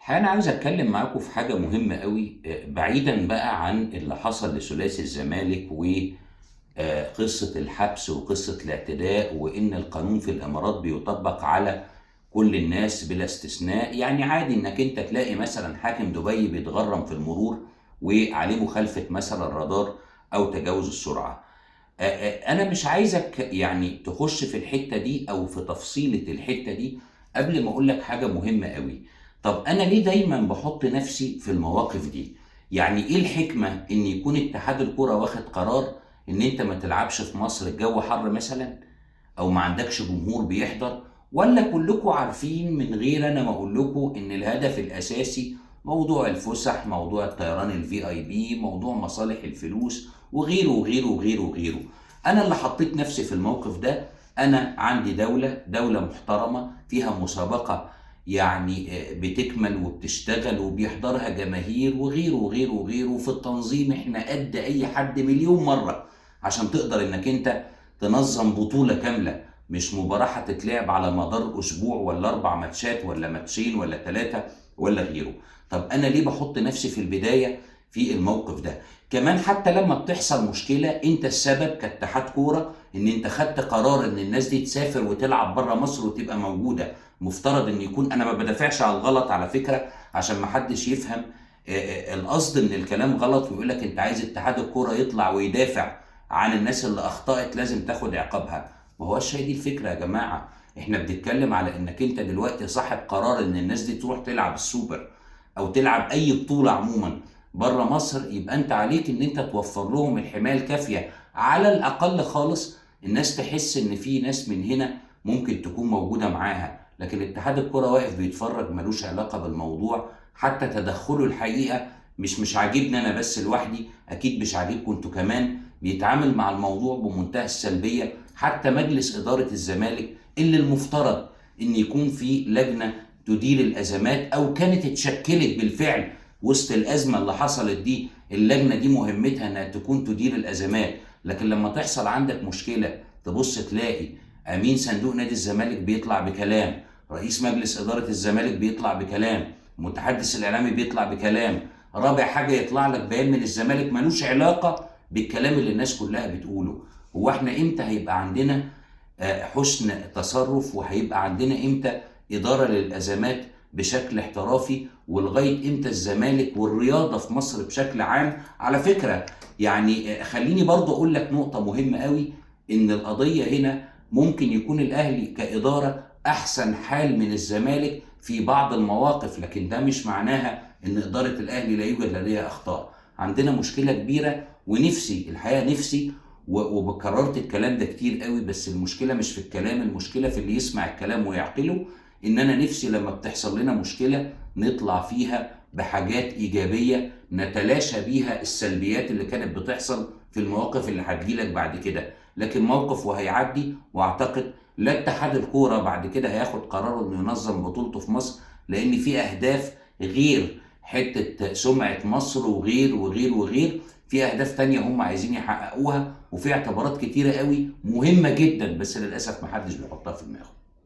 الحقيقة أنا عاوز أتكلم معاكم في حاجة مهمة قوي، بعيدا بقى عن اللي حصل لثلاثي الزمالك و قصة الحبس وقصة الاعتداء، وإن القانون في الإمارات بيطبق على كل الناس بلا استثناء. يعني عادي إنك أنت تلاقي مثلا حاكم دبي بيتغرم في المرور وعليه مخالفة مثلا رادار أو تجاوز السرعة. أنا مش عايزك يعني تخش في الحتة دي أو في تفصيلة الحتة دي قبل ما أقول لك حاجة مهمة قوي. طب أنا ليه دايما بحط نفسي في المواقف دي؟ يعني إيه الحكمة إن يكون اتحاد الكرة واخد قرار إن أنت ما تلعبش في مصر، الجو حر مثلا، أو ما عندكش جمهور بيحضر؟ ولا كلكم عارفين من غير أنا ما أقول لكم إن الهدف الأساسي موضوع الفسح، موضوع الطيران الفي اي بي، موضوع مصالح الفلوس وغيره وغيره وغيره وغيره. أنا اللي حطيت نفسي في الموقف ده. أنا عندي دولة محترمة فيها مسابقة يعني بتكمل وبتشتغل وبيحضرها جماهير وغيره وغيره وغيره. في التنظيم احنا قد أي حد مليون مرة عشان تقدر إنك أنت تنظم بطولة كاملة، مش مباراة هتتلعب على مدار أسبوع ولا 4 ماتشات ولا ماتشين ولا 3 ولا غيره. طب أنا ليه بحط نفسي في البداية في الموقف ده؟ كمان حتى لما بتحصل مشكلة أنت السبب كاتحاد كورة إن أنت خدت قرار إن الناس دي تسافر وتلعب بره مصر وتبقى موجودة. مفترض إن يكون، أنا ما بدافعش على الغلط على فكرة عشان ما حدش يفهم القصد من الكلام غلط ويقول لك أنت عايز اتحاد الكورة يطلع ويدافع عن الناس اللي أخطأت لازم تاخد عقابها. ما هوش هي دي الفكرة يا جماعة. احنا بنتكلم على انك انت دلوقتي صاحب قرار ان الناس دي تروح تلعب السوبر او تلعب اي بطولة عموما بره مصر، يبقى انت عليك ان انت توفر لهم الحماية الكافية على الاقل خالص، الناس تحس ان في ناس من هنا ممكن تكون موجودة معاها. لكن اتحاد الكرة واقف بيتفرج ملوش علاقة بالموضوع. حتى تدخله الحقيقة مش عاجبني انا بس لوحدي، اكيد مش عاجبكم انتوا كمان. بيتعامل مع الموضوع بمنتهى السلبية. حتى مجلس إدارة الزمالك اللي المفترض إن يكون في لجنة تدير الأزمات أو كانت اتشكلت بالفعل وسط الأزمة اللي حصلت دي، اللجنة دي مهمتها إنها تكون تدير الأزمات. لكن لما تحصل عندك مشكلة تبص تلاقي أمين صندوق نادي الزمالك بيطلع بكلام، رئيس مجلس إدارة الزمالك بيطلع بكلام، المتحدث الإعلامي بيطلع بكلام، رابع حاجة يطلع لك بيان من الزمالك ملوش علاقة بالكلام اللي الناس كلها بتقوله. هو احنا امتى هيبقى عندنا حسن تصرف، وهيبقى عندنا امتى إدارة للأزمات بشكل احترافي؟ ولغاية امتى الزمالك والرياضة في مصر بشكل عام؟ على فكرة خليني برضو أقول لك نقطة مهمة قوي، إن القضية هنا ممكن يكون الأهلي كإدارة أحسن حال من الزمالك في بعض المواقف، لكن ده مش معناها إن إدارة الأهلي لا يوجد لديها أخطاء. عندنا مشكلة كبيرة، ونفسي الحقيقة نفسي وبكررت الكلام ده كتير قوي، بس المشكلة مش في الكلام، المشكلة في اللي يسمع الكلام ويعقله. إن أنا نفسي لما بتحصل لنا مشكلة نطلع فيها بحاجات إيجابية نتلاشى بيها السلبيات اللي كانت بتحصل في المواقف اللي هتجيلك بعد كده. لكن موقف وهيعدي، وأعتقد لا اتحاد الكورة بعد كده هياخد قراره إنه ينظم بطولته في مصر، لأن في أهداف غير حتة سمعة مصر وغير وغير وغير، في أهداف تانية هم عايزين يحققوها، وفي اعتبارات كتيرة قوي مهمة جدا، بس للأسف محدش بيحطها في دماغه.